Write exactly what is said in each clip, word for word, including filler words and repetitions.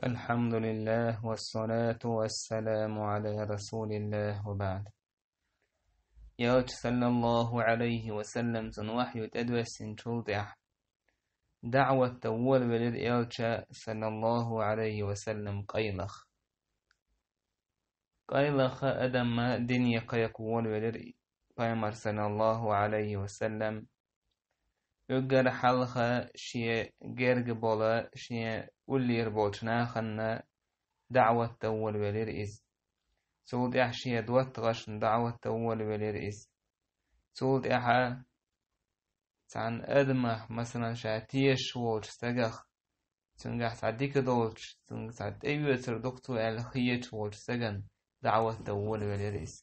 الحمد لله والصلاة والسلام على رسول الله وبعد. Элча, саллаллаху Ӏалайхи ва саллам, цунна вахью тӀедоссинчул тӀехьа, даӀват дан волавелира Элча, саллаллаху Ӏалайхи ва саллам, къайлаха. Къайлаха адам дине кхайкха волавелира Пайхамар, саллаллаху Ӏалайхи ва саллам. Уггар хьалха шен герга болу, шен уллера болчу нахана даӀват дан волавелира иза. Цул тӀаьхьа шен доттагӀашна даӀват дан волавелира иза. Цул тӀаьхьа цхьана адамах, масалан, ша тешаш волчу стагах, цуьнгахь цхьа дика долчу, цуьнга цхьа тӀеоьцур ду-кх цо аьлла хеташ волчу стагана даӀват дан волавелира иза.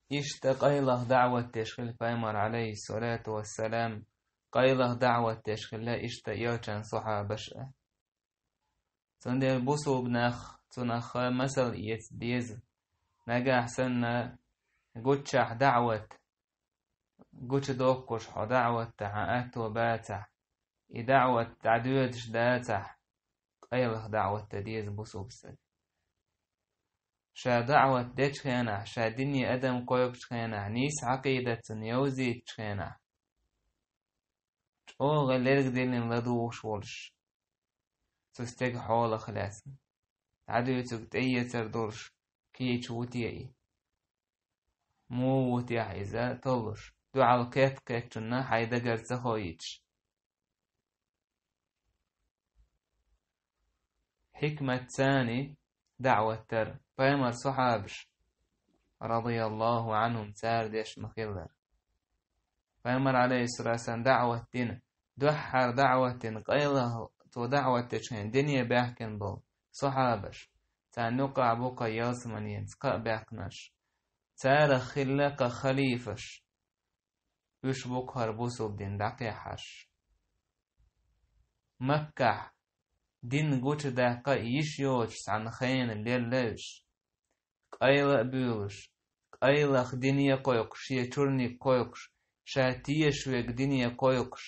Иштта къайлаха даӀват деш хилла Пайхамар, Ӏалайхиссалату вассалам, къайлаха даӀват деш хилла иштта Элчан сахьабаш а. Цундела бусулба нах цунах масал эца деза. Нагахь санна гуччахь даӀват гучудоккхуш, хьо даӀват дан хьан аьтто бацахь, и даӀват дӀадоьдуш дацахь, къайлаха даӀват дан деза бусулба стага. Ша даӀват дечу хенахь, ша дине адам кхойкхучу хенахь, нийса Ӏакъидат цунна йовзийтучу хенахь, чӀогӀа лергадиллина ладугӀуш волуш, цу стеган хьолах лаьцна, дӀадуьйцург тӀеэцар долуш кийча ву те и? Муха ву техьа иза толлуш, дуьхьал кхетта-кхеттачунна хьайн дагара ца хоуьйтуш? Хьикмат царна даӀват дар, Пайхамар сахьабаш, радияллаху Ӏанхум, цара деш ма-хиллара. Пайхамар, Ӏалайхиссалату вассалам, даӀват дина, дуьххьара даӀват дина, къайлаха цо даӀват дечу хенахь дине баьхкина болу сахьабаш, царна юккъахь бу кху ялсаманенца кхаъ баьккхинарш, царах хилла кху халифаш. Уьш бу кху хӀара бусулба дин дӀакхехьарш. Маккахь дин гучудаккха йиш йоцуш цхьана хенахь лелла уьш. Къайла а буьйлуш, къайлаха дине кхойкхуш, шен чуьрниг кхойкхуш, ша тешаш верг дине кхойкхуш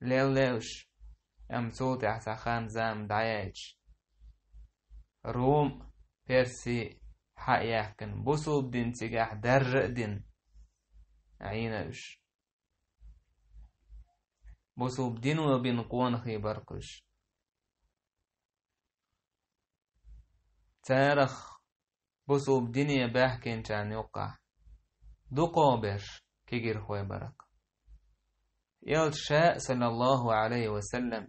лелла уьш, амма цул тӀаьхьа цхьа хан-зама дӀаяьлча, Рум, Перси хьа а яьккхина, бусулба дин цигахь даржа а дина, Ӏийна уьш. Бусулба дино бина къонахий бара кхуьш. Царах бусулба дине баьхкинчарна юккъахь дукхахберш кегирхой бара-кх. Элча ша а, саллаллаху Ӏалайхи ва саллам,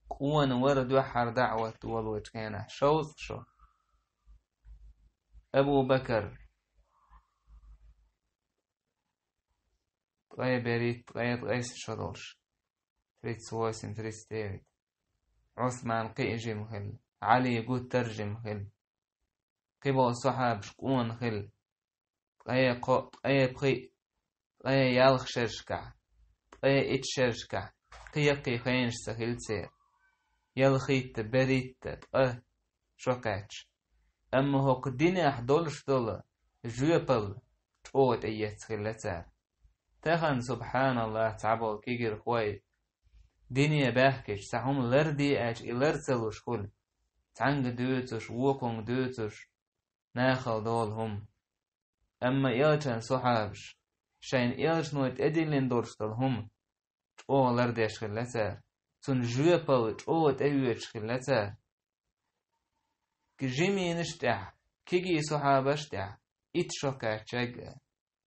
къона вара дуьххьара даӀват волочу хенахь, шовзткъа шо. Абу Бакар, ткъе берхӀитта, ткъе ткъайесна шо долуш, тридцать восемь, тридцать девять. Ӏусман кхин а жима хилла, Ӏали гуттар а жима хилла. Кхин болу сахьабаш къона хилла. Ткъе кхоъ, ткъе пхиъ, ткъе ялх шерашкахь, ткъе итт шерашкахь, кхин яккхий хенаш ца хилла церан. Ялхитта, берхӀитта, ткъа шо кхаьчча. Амма хӀокху динехь долуш долу жоьпалла чӀогӀа тӀеэцна хилла цара. Тахана, субхьаналлахӀ, цхьаболу кегирхой дине баьхкича, цхьа хӀума ларде аьлча, и лар ца луш хуьлу. Цхьаьнга дуьйцуш, вукхунга дуьйцуш, нахала долу хӀума. Амма Элчан сахьабаш, шайна Элчано тӀедиллина долуш долу хӀума, чӀогӀа лардеш хилла цара, цунна жоьпалла чӀогӀа тӀеоьцуш хилла цара. Жимийнаш тӀехь, кегий сахьабаш тӀехь итт шо кхаьччаг а,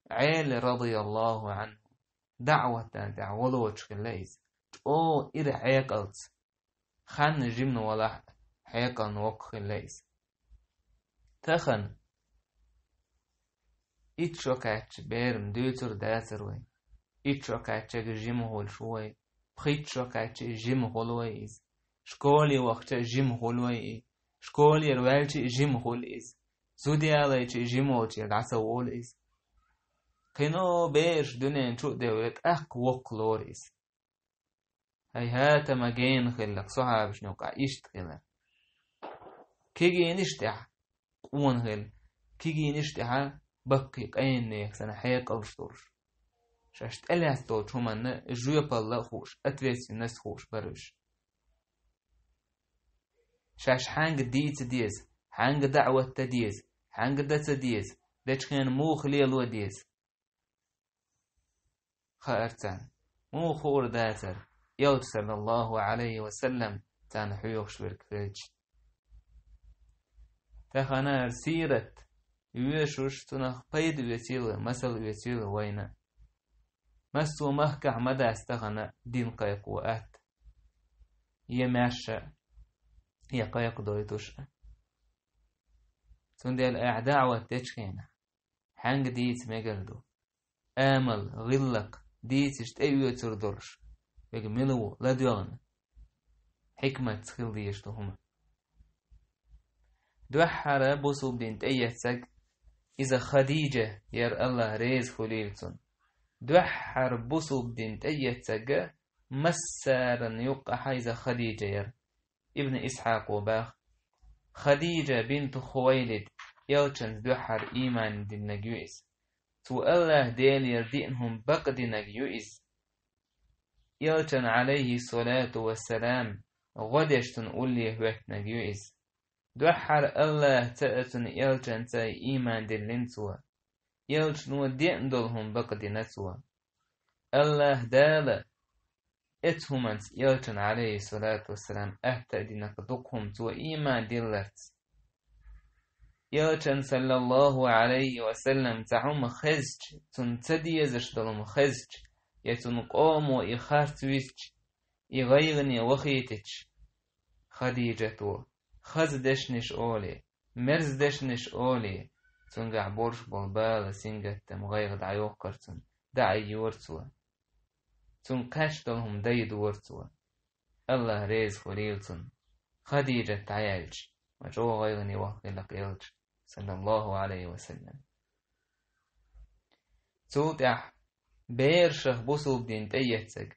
Ӏели, радияллаху Ӏанху, даӀватан тӀехь волочу хилла иза. ЧӀогӀа ира хьекъалца, хан жимна валахь а, хьекъална воккха хилла иза. Тахана итт шо кхаьчча берам дуьйцур дацар вай. Итт шо кхаьччаг жима хуьлуш ву вай. Пхийтта шо кхаьчча жима хуьлу вай иза. Школе вахча жима хуьлу вай иза. Школера ваьлча жима хуьлу иза. Зуда ялайча жима волчера дӀа ца волу иза. Кхин а бераш дуьнен чу а девлла, тӀаккха воккха лору иза. ХӀай-хӀа, тама гена хилла-кх сахьабашна юкъахь иштта хилар. Кегийнаш тӀехь къона хилла, кегийнаш тӀехь баккхий къена нехан санна хьекъалш долуш. Шаьш тӀелаьцна долчу хӀуманна жоьпалла а хууш, ответственность хууш бара уьш. Шаьш хьаьнга дийца деза, хьаьнга даӀват дан деза, хьаьнга дан ца деза, дечу хенахь муха лело деза. Хаьара царна. Муха хуур дацара, Элча, саллаллаху Ӏалайхи ва саллам, царна хьоьхуш верг хилча. Тахана сират вешуш, цунах пайда оьцийла, масал оьцийла вайна. Массо а махкахь ма дац тахана дин кхайкхо атта. Я маьрша, я кхайкхадойтуш а. Цундела ахь даӀват дечу хенахь, хьаьнга дийца мегар ду. Амал, гӀиллакх, дийцаш тӀеоьцур долуш, вега мила ву, ладоьгӀна, хьикматца хила дезаш ду хӀума. Дуьххьара бусулба дин тӀеэцнарг иза Хадиджа яра, АллахӀ реза хуьлийла цунна. Дуьххьара бусулба дин тӀеэцнарг массарна юккъахь иза Хадиджа яра. Ибн Исхьакъо баха: Хадиджа бинту Хувайлид, Элчанца дуьххьара ийман динарг ю иза. Цо АллахӀ Делера диъна хӀума бакъдинарг ю иза. Элчан, Ӏалайхи салату вассалам, гӀо деш цунна улле хӀоьттинарг ю иза. Дуьххьара АллахӀца а цуьнан Элчанца а ийман диллина цо. Элчано деана долу хӀума бакъдина цо. АллахӀ Дала эцу хӀуманца Элчан, Ӏалайхи салату вассалам, атта а дина дукха хӀума цо ийман дилларца. Элчан, саллаллаху Ӏалайхи ва саллам, цхьа хӀума хезча, цунна ца дезаш долу хӀума хезча, я цунна къомо и харц висча, и гӀайгӀане вахийтича, Хадиджато, хаза дешнаш олий, мерза дешнаш олий, цуьнгахь болуш болу бала, сингаттам, гӀайгӀа дӀайохкара цунна, дӀа а йора цо. Цунна кхаьчна долу хӀума дайдора цо. АллахӀ реза хуьлийла цунна. Хадиджат дӀаяьлча, ма чӀогӀа гӀайгӀане ваххилла Элча, саллаллаху Ӏалайхи ва саллам. Цул тӀаьхьа берашах бусулба дин тӀеэцнарг,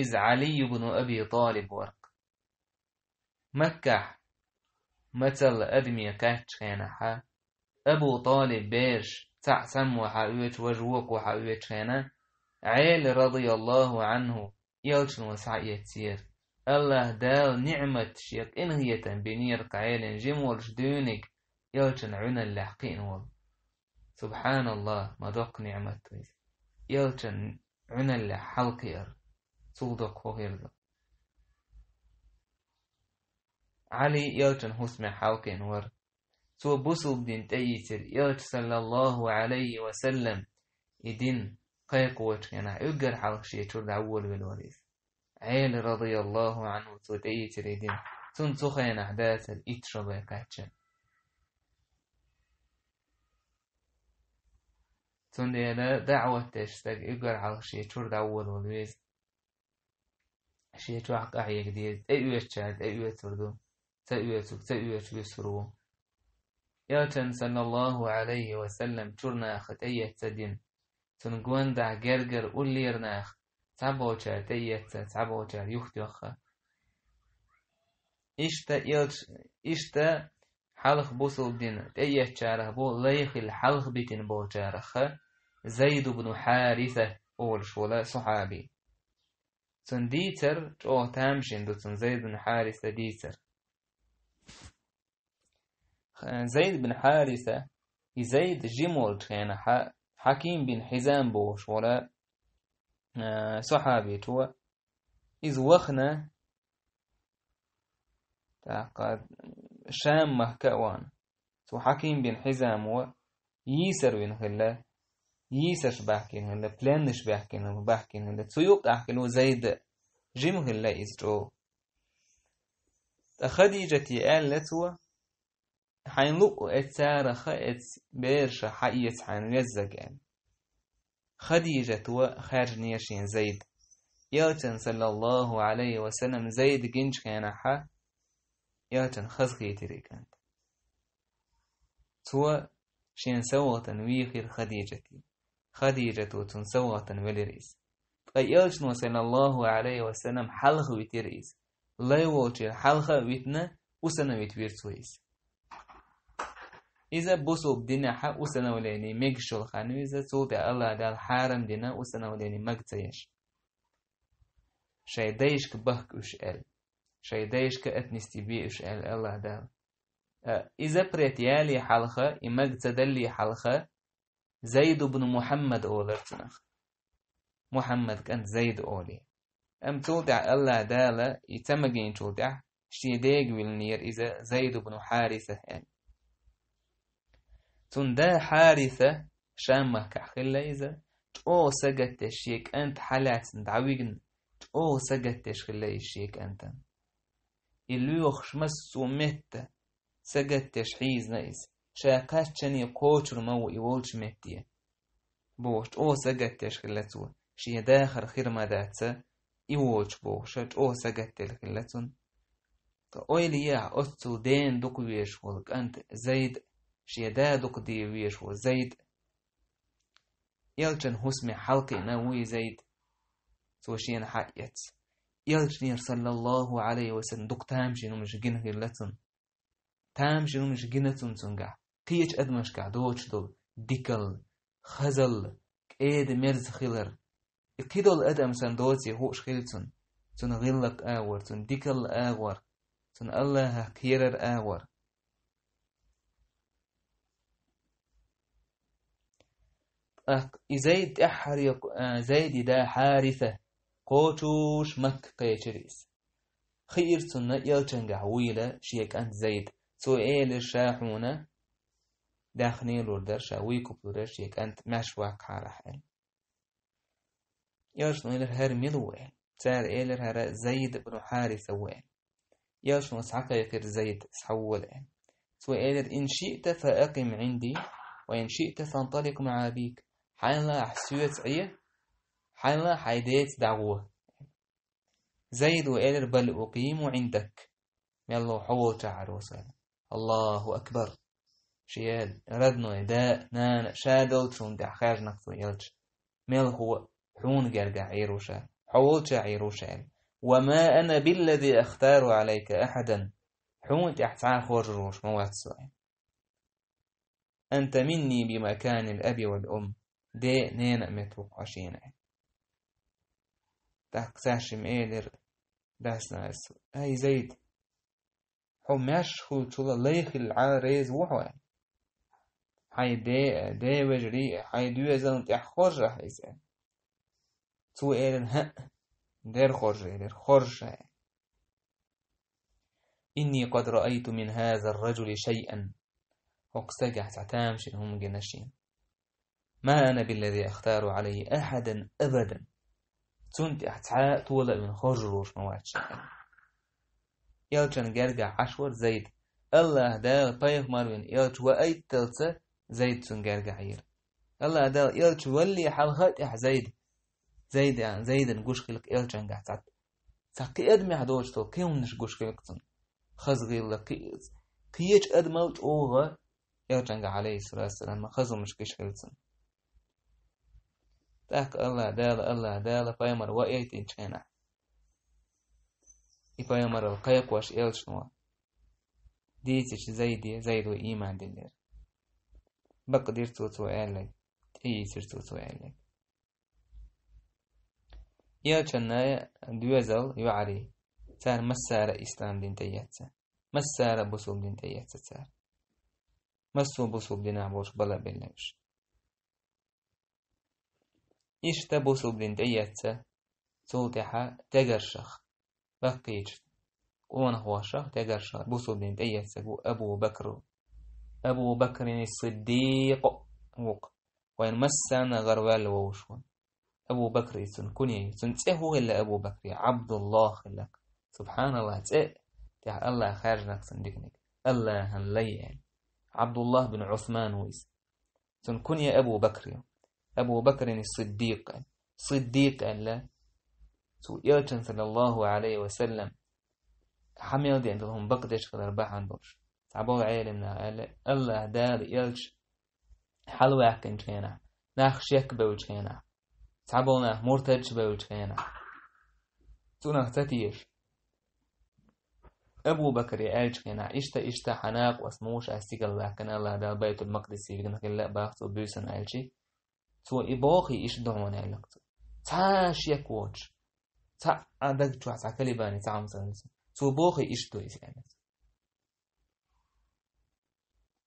иза Ӏали ибн Аби ТӀалиб вара. Маккахь мацалла адаме кхаьччу хенахьа, Абу ТӀалиб бераш, цхьаъ цхьаммо хьаоьцуш, важа вукхо хьаоьцучу хенахь, Ӏели, радияллаху Ӏанху, Элчано схьаэцнера. АллахӀ Дала ниӀмат, шен къинхетам бинера кху Ӏелина, жима волуш дуьйна Элчан Ӏуьналлехь кхиъна волу. СубхьаналлахӀ, ма доккха ниӀмат ву иза. Элчан Ӏуьналлехь хьалакхиар, цул доккха хӀун хир ду. Ӏали Элчан хӀусамехь хьалакхиъна вара. Цо бусулба дин тӀеийцира, Элча, саллаллаху Ӏалайхи ва саллам, и дин кхайкхочу хенахь, уггар хьалха шен чуьра дӀаволавелла вара иза. Ӏели, радияллаху Ӏанху, цо тӀеийцира и дин. Цунна цу хенахь дацара итт шо бен кхаьчна. Цундела даӀват деш стаг уггар хьалха шен чуьра дӀаволавала веза. Шен чохь къахьега деза, тӀеоьцучара тӀеоьцур ду, ца оьцург ца оьцуш вуьсур ву. Элчан, саллаллаху Ӏалайхи ва саллам, чуьра наха тӀеэцна дин. Цунна гондахь гергара уллера нах, цхьаболчара тӀеэцна, цхьаболчара юхатоьхна. Иштта элча, иштта хьалха бусулба дин тӀеэцначарах бу, лайх хилла хьалха битина болчарах Зайд ибн Хьариса олуш волу сахьаби. Цунна дийцар чӀогӀа тамашийна ду, цунна Зайд ибн Хьариса дийцар. Зайд бин Хьариса, и Зайд жима волчу хенахьа, Хьаким бин Хьизам бохуш волу, а, сахьабичо, иза вахана, тӀаккха Шам-махка а вахана. Цу Хьаким бин Хьизамо йийсар вина хилла, йийсарш баьхкина хилла, пленныш баьхкина, баьхкина хилла. Цу юккъехь хилла Зайд, жима хилла иза чӀогӀа. Ткъа Хадижате аьлла цо: «Хьайн луъу эцараха эц бераша хьаэца хьайн веззаг», — аьлла. Хадижата хаьржинера шен Зайд. Элчан, саллаллаху Ӏалайхи ва саллам, Зайд гинчу хенахьа, Элчан хазахийтира и кӀант. Цо шен совгӀатан вийхира Хадижате. Хадижато цунна совгӀатан велира иза. Ткъа Элчано, саллаллаху Ӏалайхи ва саллам, хьалха витира иза. Лай волчуьра хьалха а витина, усана витвира цо иза. Иза бусулба динехьа усыновление мегаш йолу хан ю иза, цул тӀаьхьа Аллах Дала хьарам дина усыновление мага ца еш. Шайн дайшка бахка уьш аьлла. Шайн дайшка отнести бе уьш аьлла Аллах Дала. А, и запрет яле хьалха, и мага ца далле хьалха, Зайд ибн Мухьаммад олура цунах. Мухьаммад кӀант Зайд олий. Амма цул тӀаьхьа Аллах Дала и ца магийначул тӀаьхьа шен дега виллинера иза Зайд ибн Хьариса аьлла. Цуьнан да Хьариса Шам-махкахь хилла иза, чӀогӀа сагатдеш шен кӀант хьалаьцна дӀавигна, чӀогӀа сагатдеш хилла иза шен кӀантана. И лоьхуш массо а метта сагатдеш хьийзна иза, ша кхаччалц кхочур ма ву и волчу метте. Бохуш, чӀогӀа сагатдеш хилла цо, шен дахар хир ма дац, и волчу бохуша, чӀогӀа сагатделла хилла цунна. Ткъа ойла е, оццул дена дукха везаш волу кӀант Зайд, шен да дукха де везаш волу Зайд. Элчан хӀусаме хьалакхиъна ву и Зайд, цо шена хьаэцна. Элчанера, саллаллаху Ӏалайхи ва саллам, дукха тамашийна хӀуманаш гина хилла цунна. Тамашийна хӀуманаш гина цунна цуьнгахь, кхечу адамашкахь доцуш долу дикалла, хазалла, кӀеда-мерза хилар. И кхидолу адам санна доций хууш хилла цунна. Цуьнан гӀиллакх агӀор, цуьнан дикалла агӀор, цуьнан Аллахах кхерар агӀор. ТӀаккха и Зайд тӀаьххьара йо-, а, Зайди да Хьариса кхочуш Макка кхечира иза. Хиира цунна элчангахь вуйла шен кӀант Зайд. Цо элира ша хьуна даьхни лур дара, ша вуй куп лур дара шен кӀант маьрша ваккхахьара аьлла. Элчано элира, хӀара мила ву аьлла. Цара элира, хӀара Зайд ибн Хьариса ву аьлла. Элчано схьакхайкхира Зайд, схьавола аьлла. Цо элира, ин шиъта фа акъим Ӏинди, ва ин шиъта фанталикъ маӀа абик. Хьайна лаахь соьца Ӏе, хьайна лаахь хьайн деца дӀагӀо. Зайда элира, бал укъиму Ӏиндак. Мелла хьо волчохь Ӏер ву со. Аллаху акбар! Шен родной да, нана, ша долчунна тӀехь хаьржина цо элча. Мелла хьо хьуна гергахь Ӏер ву ша, хьо волчохь Ӏер ву ша аьлла. Ва ма ана биллази ахтару Ӏалайка ахьадан. Хьуна тӀехь цхьа а хоржур волуш ма вац со аьлла. Анта минни би маканил аби вал ум. Де а, нена а меттиг ву хьо шена аьлла. ТӀаккха цаьршимма элира, даснас, ай Зайд, хьо маьрша хуьлучул лай хилла Ӏа реза ву хьо аьлла. Хьайн де а, ден вежарий а, хьайн доьзална тӀехь хоржахь иза аьлла. Цо элира, хӀаъ, дера хоржа элира, хоржа ша аьлла. Инни къад раайту мин хазар-ражули шайъан. ХӀокху стагехь цхьа тамашийна хӀума гина шена. Ма ана биллази ахтару Ӏалайхи ахьадан абадан. Цунна тӀехь цхьа а тола а вина хоржур волуш ма вац ша. Элчан гергахь Ӏаш вара Зайд. Аллаха Дала пайхамар вина элча ваийталца Зайд цунна гергахь йира. Аллаха Дала элча валле хьалха а тӀехь Зайд, Зайд, Зайдан гуш хилла элчангахь цхьа, цхьа кхин адамехь доцуш долу кхин хӀуманаш гуш хилла цунна. Хаза гӀиллакх, кхи-, кхечу адамал чӀогӀа элчангахь, Ӏалайхиссалату вассалам, хаза хӀуманаш гуш хилла цунна. ТӀаккха Аллаха Дала, Аллаха Дала пайхамар ваийтинчу хенахь, и пайхамаралла кхайкхош элчано дийцича Зайде, Зайда ийман диллира. Бакъдира цо, цо аьлларг, тӀеийцира цо, цо аьлларг. Элчанна доьзал йоӀарий, цара массара а ислам дин тӀеэцна. Массара а бусулба дин тӀеэцна цара. Массо а бусулба динахь болуш бала а белла уьш. Иштта бусулба дин тӀеэцна, цул тӀаьхьа тегаршах, баккхийчу къонахошах, тегаршах бусулба дин тӀеэцнарг ву Абу Бакр. Абу Бакрин Сиддикъ ву-кх. Вайн массарна а гӀараваьлла вовшахь ву. Абу Бакр иза цуьнан кунья ю. Цуьнан цӀе хӀун хилла Абу Бакрин? Ӏабдуллах хилла-кх. Субханаллах, цӀе тӀехь Аллаха хаьржина-кх цуьнан диканиг. Аллахьан лай аьлла. Ӏабдуллах бин Ӏусман ву иза. Цуьнан кунья Абу Бакр ю. Абу Бакрин Сиддикъ аьлла. Сиддикъ аьлла цу элчан, саллаллаху Ӏалайхи ва саллам, хьан мел деана долу хӀума бакъдеш хилар бахьана долуш. Цхьаболу Ӏелам наха аьлла, Аллаха Дала элча хьалаваьккхинчу хенахь, нах шекбевллачу хенахь, цхьаболу нах муртадаш бевллачу хенахь, цунах ца теша, Абу Бакре аьлча хенахь, иштта, иштта хьан накъост муш ас стигала ваьккхина, АллахӀ Дала Байтул-Макъдисе вигна хилла а бах цо буьйсанна аьлчи, цо и бохий иштта ду хьуна аьлларг цо. Цхьа шек воцуш, цхьа а даг чохь цхьа колебание ца хьамсарна цо. Цо бохий иштта ду иза аьлла.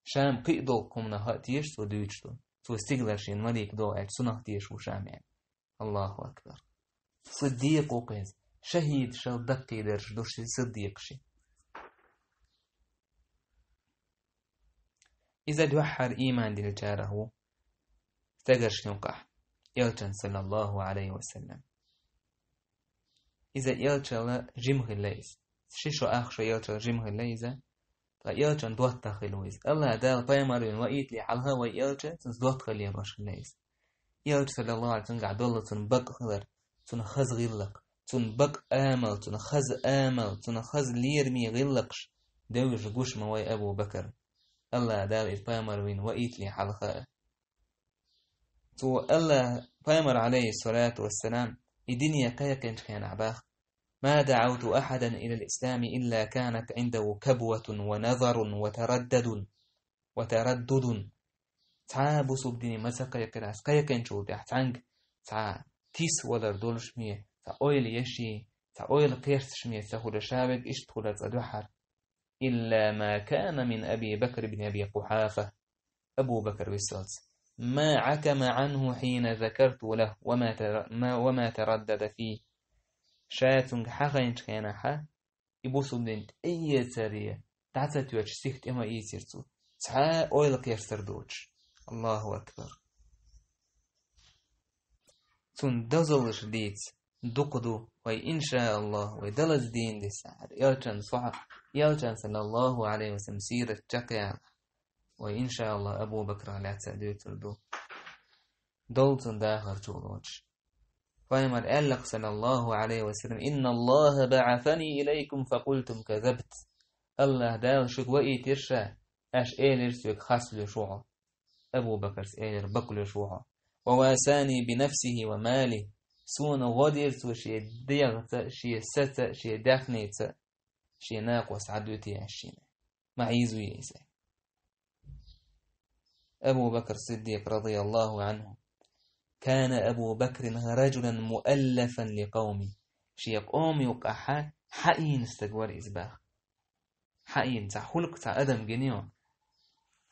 Шам кхин а долу хӀуманах а теша цо дуьйцуш ду. Цо стигалара шена малик догӀу аьлча, цунах теша ву Шам аьлла. Аллаху акбар. Сиддикъ ву кхеза. ШахӀидашал даккхийдарш ду ши сиддикъ ши. Иза дуьххьара ийман диллачарах ву стегаршна юкъахь, Элчан, саллаллаху алейхи ва саллям. Иза Элчала жима хилла иза. Ши шо ах шо Элчала жима хилла иза. Ткъа Элчан доттагӀа хилла ву иза. АллахӀ Дала пайхамар вина ваийтале хьалха вай Элча, цунца доттагӀа хилла ваьш хилла иза. Элча, саллаллаху алейхи, цуьнгахь долу цунна бакъ хилар, цунна хаза гӀиллакх, цунна бакъ амал, цунна хаза амал, цунна хаза лераме гӀиллакхаш девзаш гуш ма вай Абу Бакар. АллахӀ Дала иза пайхамар вина ваийтале хьалха. Цо АллахӀ, пайхамар, алейхиссалату вассалам, и дине кхайкхинчу хенахь бах: «ما دعوت أحدا إلى الإسلام إلا كانت عنده كبوة ونظر وتردد، وتردد». Цхьа а бусулба дине ма ца кхайкхира ас, кхайкхинчул тӀаьхьа цхьаьнга цхьа тиса валар долуш ме, цхьа ойла еш е, цхьа ойла кхерсташ ме ца хуьлуш, ша верг иштта хуьлура цкъа дуьххьара. «إلا ما كان من أبي بكر بن أبي قحافة». Абу Бакр виссалц. «ما عكم عنه حين ذكرت له وما تر-، ما، وما تردد فيه». Ша цуьнга хьахайначу хенахьа, и бусулба дин тӀеэцаре, дӀа ца тоьчу сих тӀе ма ийцира цо. Цхьа а ойла кхерстар доцуш. Аллаху акбар. Цунна дозаллаш дийца дукха ду, вай, иншааллахӀ, вай далаза дийна дисахьара. Элчан сохьа-, Элчан, саллаллаху алейхи ва саллям, сират чекхъяла. Вай, иншааллахӀ, Абу Бакрах лаьцна дуьйцур ду. Долу цунна дахар чу лоцуш. Пайхамар аьллакх, саллаллаху алейхи ва саллям: «إن الله بعثني إليكم فقلتم كذبت». АллахӀ Дала шуьга ваийтира ша, аша элира соьга хас луьйш ву хьо. Абу Бакарс элира: «Бакъ луьйш ву хьо». «وواساني بنفسه وماله». Суна гӀо дира цо шен дегӀаца, шен саца, шен даьхница, шен накъост схьадуьту аьшшина. Ма хьийзуй иза. Абу Бакр Сиддикъ, радияллаху анхӀу: «كان أبو بكر رجلا مؤلفا لقومه». Шен къоман юкъахь хьаийна стаг вара иза баха. Хьаийна, цхьа хӀуллакх, цхьа адам гина йо.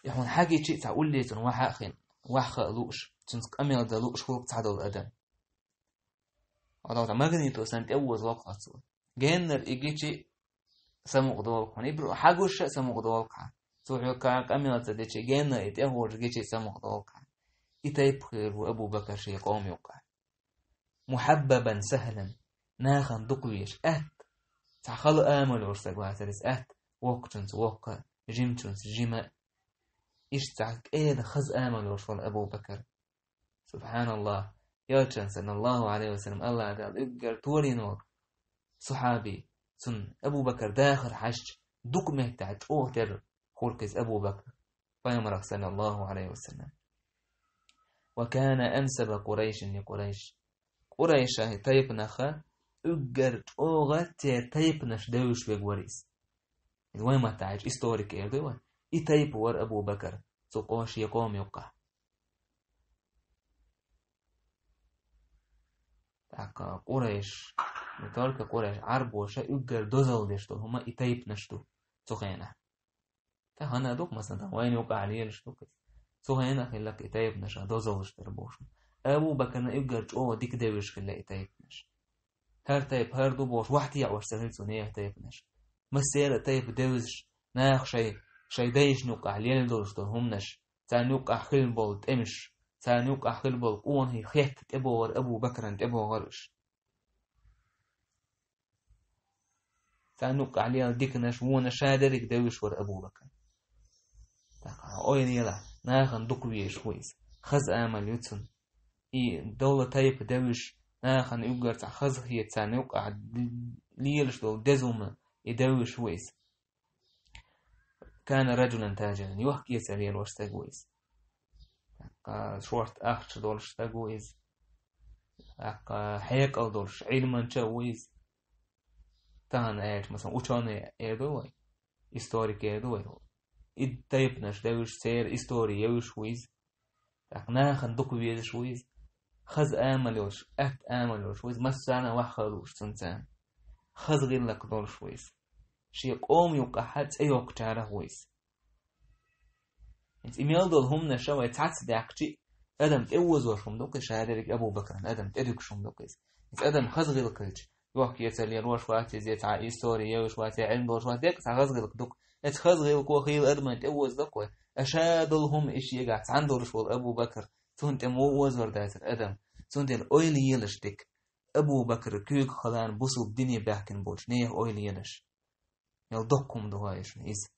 И хьуна хьагичи а цхьа улле цунна ваха а хин, ваха а лууш, цунца къамел дан лууш хӀуллакх цхьа долу адам. Хьо дагахь магнито санна тӀе а воза воккхац ву. Геннара и гичи самукъа долу хьуна. Ибру хьагуш а самукъа долу хьан. Цо хьоьга къамел ца дичи, геннара и тӀе а хьожа гичи самукъа долу хьан. И тайпа хир ву Абу Бакр шен къоман юкъахь. «محببا سهلا». Нахана дукха везаш, атта. Цхьа хала амал йолуш стаг вацара иза, атта. Воккхачунца воккха, жимачунца жима. Иштта цхьа кӀеда хаза амал йолуш вара Абу Бакр. СубхьаналлахӀ. Элчан, саллаллаху алейхи ва саллям, АллахӀ Дала уггар толийна волу сахьаби, цунна Абу Бакр дахар хьаьжча, дукха меттехь чӀогӀа тера хӀуллакх иза Абу Бакр пайхамарах, саллаллаху алейхи ва саллям. «وكان أنسب قريش لقريش». Къурайша тайпанах уггар чӀогӀа церан тайпанаш девзаш верг вара иза. Иза вайн маттахь аьлча историк эр ду вай. И тайпа вара Абу Бакр цу къо-, шен къоман юккъахь. ТӀаккха къурайш, не только къурайш, Ӏарбоша уггар дозалла деш долу хӀума и тайпанаш ду цу хенахь. Тахана а ду-кх, масала, вайна юкъахь лелаш ду-кх иза. Цу хенахь хиллакх и тайпанаш а дозаллаш дара бохуш. Абу Бакрна уггар чӀогӀа дика девзаш хилла и тайпанаш. ХӀара тайпа хӀара ду бохуш, вахь тӀеӀош ца хилла цу нехан тайпанаш. Массеран а тайпа девзаш, наха шайн, шайн дайшна юкъахь лелла долуш долу хӀуманаш, царна юкъахь хилла болу тӀемаш, царна юкъахь хилла болу къонахий хетта тӀебогӀура Абу Бакран тӀебогӀура уьш. Царна юкъахь лелла диканаш, вонаш ша дерриг девзаш вара Абу Бакр. ТӀаккха ойла елахь, нахана дукха везаш ву иза. Хаза амал ю цунна. И долу тайпа девзаш, нахана уггар цхьа хазахета царна юкъахь лелаш долу деза хӀума и девзаш ву иза. «كان رجلا تاجرا», йохк-эцар лелош стаг ву иза. ТӀаккха шорта ахча долуш стаг ву иза. ТӀаккха хьекъал долуш, Ӏилманча а ву иза. тахана аьлча, масала, учёный эр ду вай, историк эр ду вай. И тайпанаш девзаш, церан истори евзаш ву иза. ТӀаккха нахана дукха везаш ву иза. Хаза амал йолаш, атта амал йолаш ву иза, массарна а ваха лууш цунца. Хаза гӀиллакх долаш ву иза. Шен къоман юкъахь цӀе йоккхучарах ву иза. ХӀинца и мел долу хӀуманаш вай цхьацца даьккхича, адам тӀеозош хӀума ду-кх иза, ша дерриг Абу Бакран адам тӀедуьгуш хӀума ду-кх иза. ХӀинца адам хаза гӀиллакх хилча, йохка-эцар лелош вац иза, я цхьа истори евзаш вац, я Ӏилма долуш вац, дерриг цхьа хаза гӀиллакх ду-кх. Оцу хаза гӀиллакхо хийла адаман тӀеоза-кх вай. Ткъа ша долу хӀума и шегахь цхьаьна долуш волу Абу Бакр, цунна тӀе муха озор дацара адам? Цундела ойла елаш дика. Абу Бакр куьйга хиларна бусулба дине баьхкина болчу нехан ойла елаш. Мел доккха хӀума ду хьуна иза.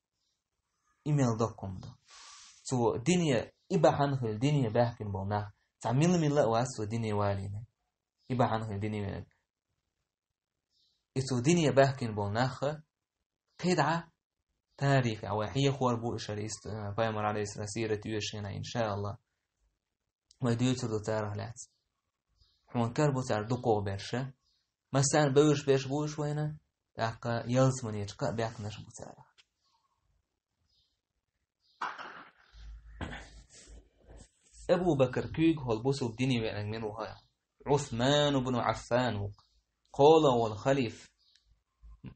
И мел доккха хӀума ду. Цо дине, и бахьана хилла дине баьхкина болу нах, цхьа мила-мила а вац цо дине валийна. И бахьана хилла дине веанарг. И цо дине баьхкина болу нах, кхидӀа тарихехь вай хьехор бу и шара ист-, Пайхамар, алейхиссалам, сират оьшуш хенахь, иншааллах. Вай дуьйцур ду царах лаьцна. Хьуна кара бу цара дукхагӀа берш. Массарна бевзаш берш бу уьш вайна, тӀаккха ялсаманечу кхаа баьхкинарш бу царах. Абу Бакр куьйга хилла бусулба дине веанарг мила ву хьуна? Ӏусман ибн Ӏаффан ву-кх. КхоалгӀа волу халифа.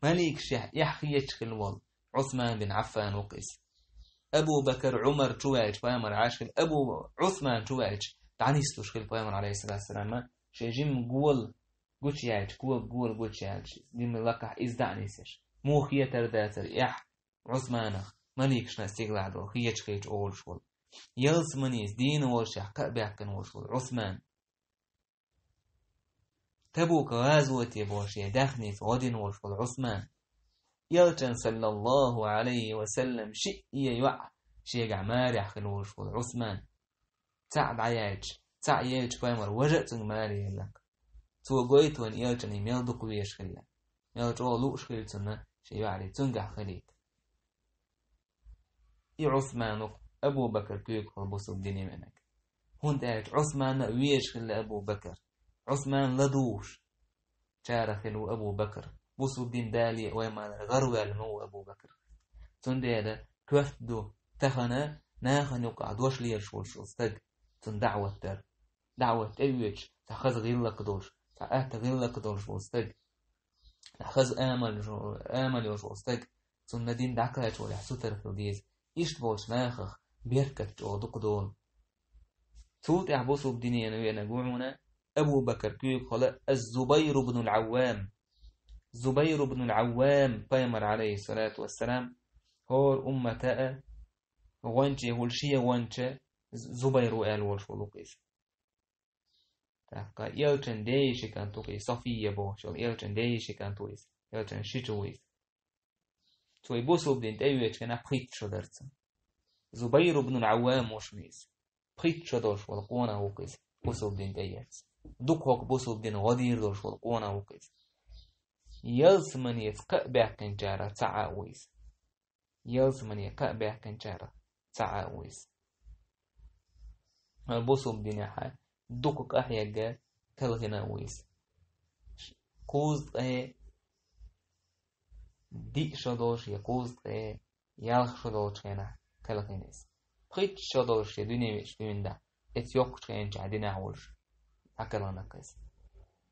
Маликашех эхь хеташ хилла волу Ӏусман бин Ӏаффан ву-кх иза. Абу Бакр, Ӏумар чуваьлча, Пайхамар Ӏаш хилла, Абу Ӏусман чуваьлча, дӀанислуш хилла Пайхамар, алейхиссалату вассалам, шен жимма гола гучуяьлча, кога гола гучуяьлча, жимма лакхахь иза дӀа а нисъеш. Муха хетар дацара эхь Ӏусманах, маликашна а стигалахь долу хеташ хилча олуш волу. Ялсаманица дийна волушшехь кхаа баьхкина волуш волу Ӏусман. Табук гӀазоте бохуш, я даьхница гӀо дина волуш волу Ӏусман. Элчан, саллаллаху алейхи ва саллам, шиъ йоӀ шегахь марехь хилла волуш волу Ӏусман. Цхьаъ дӀаяьлча, цхьаъ яьлча Пайхамар важа а цуьнга маре елла-кх. Цо гойту вайна Элчанна мел дукха везаш хилла. Мел чӀогӀа лууш хилла цунна шен йоӀарий цуьнгахь хилийта. И Ӏусман ву-кх Абу Бакр куьйга хилла бусулба дине веанарг. ХӀунда аьлча Ӏусманна а везаш хилла Абу Бакр. Ӏусман ладугӀуш чарах хилла ву Абу Бакр. Бусулба дин дале а вай ма-аллара гӀараваьлла ма ву Абу Бакр. Цундела коьрта ду тахана нахана юкъахь дош лелаш волуш волу стаг, цунна даӀват дар. ДаӀват тӀеоьцуш, цхьа хаза гӀиллакх долуш, цхьа атта гӀиллакх долуш волу стаг, цхьа хаза амал, амал йолуш волу стаг, цунна дин дӀакхачавалехь сутара хила деза. Иштта болчу нахах беркат чӀогӀа дукха долу. Цул тӀаьхьа бусулба динена веанарг ву хьуна Абу Бакр куьйга хилла аз-Зубайр ибн ал-Ӏаввам. Зубайр ибн ал-Ӏаввам, Пайхамар, алейхиссалату вассалам, хӀора уммата а гӀончий хуьлу шен гӀонча Зубайр ву аьлла волуш волу-кх иза. ТӀаккха Элчан дейиши кӀант ву-кх иза, София бохуш йолу Элчан дейиши кӀант ву иза, Элчан шича ву иза. Цо и бусулба дин тӀеоьцучу хенахь пхийтта шо дара цунна. Зубайр ибн ал-Ӏаввам ву шуна иза. Пхийтта шо долуш волу къонах ву-кх иза, бусулба дин тӀеэцна. Дукха хӀокху бусулба дин гӀо дийр долуш волу къонах ву-кх иза. Ялсаманица кхаъ баьккхинчарах цхьаъ а ву иза. Ялсамане кхаъ баьккхинчарах цхьаъ а ву иза. Бусулба динехь дукха къахьегна кхелхина а ву иза. Кхузткъе диъ шо долуш я кхузткъе ялх шо долчу хенахь кхелхина иза. Пхийтта шо долуш я дуьне веъча дуьйна дӀа, эцца йоккхачу хенчохь динехь волуш дӀакхелхина-кх иза.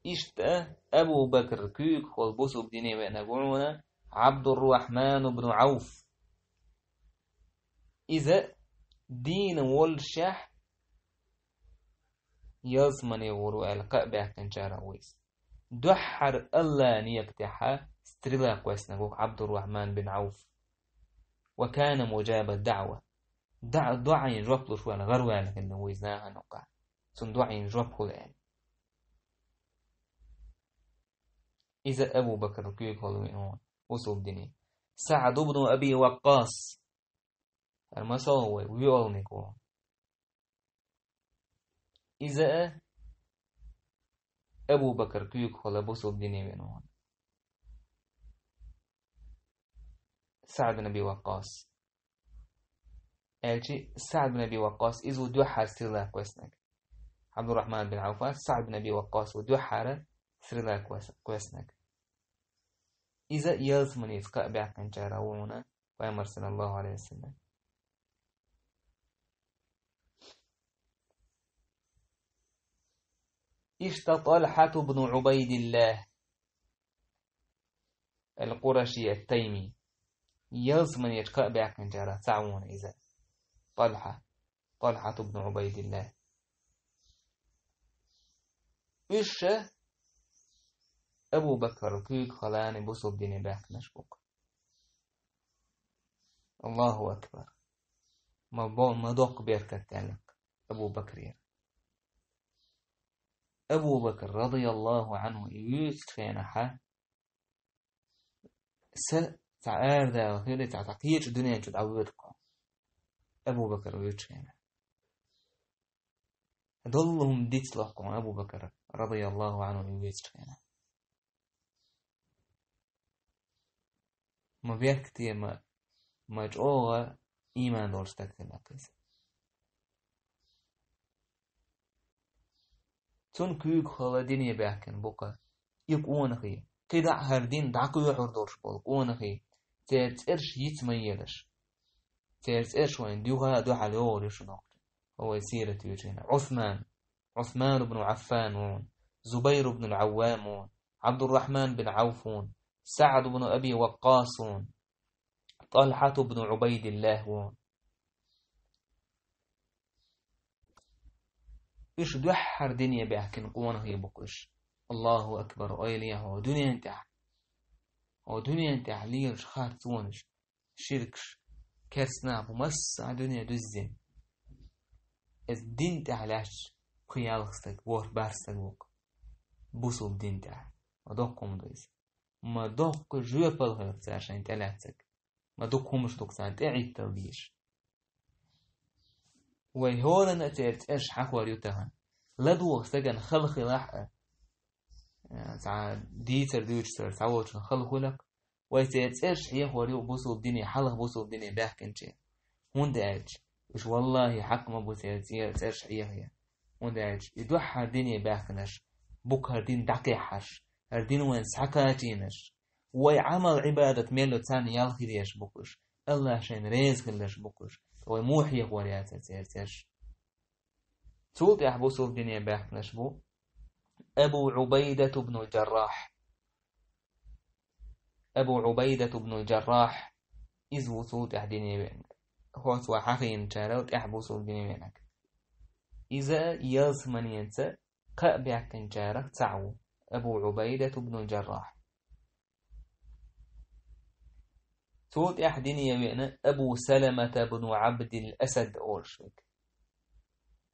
Иштта Абу Бакр куьйга хилла бусулба дине веанарг ву хьуна Ӏабдуррахьман ибн Ӏауф. Иза дийна воллушехь, ялсамане гӀур ву аьлла кхаъ баьккхинчарах ву иза. Дуьххьара Аллан некъа тӀехь стрела кхоьссинарг ву Ӏабдуррахьман бин Ӏауф. Ва кана мужаба даъва. ДоӀ-, доӀийн жоп луш ваьлла, гӀараваьлла хилла ву иза нахана юкъахь, цунна доӀийн жоп хуьлу аьлла. Иза Абу Бакр куьйга хилла веана ву бусулба дине. СаӀд ибн Аби Ваккъас. ХӀара масала вай воьалниг ву. Иза а Абу Бакр куьйга хилла бусулба дине веана ву. СаӀд бин Аби Ваккъас. Аьлчи СаӀд бин Аби Ваккъас иза ву дуьххьара стрела кхоьссинарг. Ӏабдуррахьман бин Ӏауфа СаӀд бин Аби Ваккъас ву дуьххьара стрела кхоьс-, кхоьссинарг. Иза ялсаманеца кхаъ баьхкинчарах ву хьуна Пайхамар, саллаллаху Ӏалайхи ва саллам. Иштта ТӀалхьату бну Ӏубайдиллахь ал-Къураши ат-Тайми. Ялсаманеча кхаъ баьхкинчарах цхьаъ ву хьуна иза. ТӀалхьа. ТӀалхьату бну Ӏубайдиллахь. Уьш ша Абу Бакр куьйга хилча бусалба дине баьхкинарш бу-кх. Аллаху акбар. Ма бо-, ма доккха беркат даьлла-кх Абу Бакрера. Абу Бакр, радияллаху Ӏанху, и вуьйцучу хенахь, са цхьа арадала хилла, цхьа, цхьа кхечу дуьнен чу дӀавоьду-кх. Абу Бакр вуьйцучу хенахь. Доллу хӀума дицло-кх Абу Бакр, радияллаху Ӏанху, и вуьйцучу хенахь. Ма беркате, ма, ма чӀогӀа ийман долуш стаг хилла-кх иза. Цунна куьйга хилла дине баьхкина бу-кх и къонахий, кхидӀа а хӀара дин дӀакхоьхьур долуш болу къонахий, церан цӀераш йиц ма елаш. Церан цӀераш вайна дуьхьа а дуьхьал йогӀур ю шуна вай сират вуьйцучу хенахь. Ӏусман, Ӏусман ибн Ӏаффан ву хьуна, Зубайр ибн ал-Ӏаввам ву хьуна, Ӏабдуррахьман бин Ӏавф ву хьуна, СаӀд ибн Аби Ваккъас ву хьуна, ТӀалхьату бну Ӏубайдиллахь ву хьуна. Уьш дуьххьара дине баьхкина къонахий бу-кх уьш. Аллаху акбар, ойла е хьо дуьнен тӀехь. Хьо дуьнен тӀехь лелаш харцонаш, ширкаш, керста нах бу массо а дуьне дуьззина. Иза дин тӀехь лаьтташ пхи-ялх стаг, ворхӀ-бархӀ стаг ву-кх. Бусалба дин тӀехь. Ма доккха хӀума ду иза. Ма доккха жоьпалла хир цара шайна тӀелаьцнарг. Ма дукха хӀумаш ду-кх царна тӀеӀиттал дезаш. Вай хӀоранна а церан цӀераш хьахор ю тахана. ЛадогӀа стагана хала хилахь а, цхьа дийцар дуьйцуш цара цхьаволчун хала хуьлу-кх, вай церан цӀераш хьехор ю бусалба дине, хьалха бусалба дине баьхкинчеран. ХӀунда аьлча уьш, валлахӀи, хьакъ ма бу церан цӀе-, цӀераш хьехаян. ХӀунда аьлча и дуьххьара дине баьхкинарш бу-кх хӀара дин дӀакхехьарш, хӀара дин вайна схьакхачийнарш. Вай Ӏамал-Ӏибадат мел ю царна ял хир еш бу-кх уьш, АллахӀ шайна реза хиларш бу-кх уьш, ткъа вай муха хьехор яцара церан цӀераш? Цул тӀаьхьа бусалба дине баьхкинарш бу Абу Ӏубайдат ибн ал-Джаррахь. Абу Ӏубайдат ибн ал-Джаррахь, иза ву цул тӀаьхьа дине веанарг. ХӀоца вай хьахийначарел тӀаьхьа бусалба дине веанарг. Иза ялсаманеца кхаъ баьхкинчарах цхьаъ ву, Абу Ӏубайдат ибн ал-Джаррахь. Цул тӀаьхьа дине веана Абу Саламата бну Ӏабдил Асад олуш верг.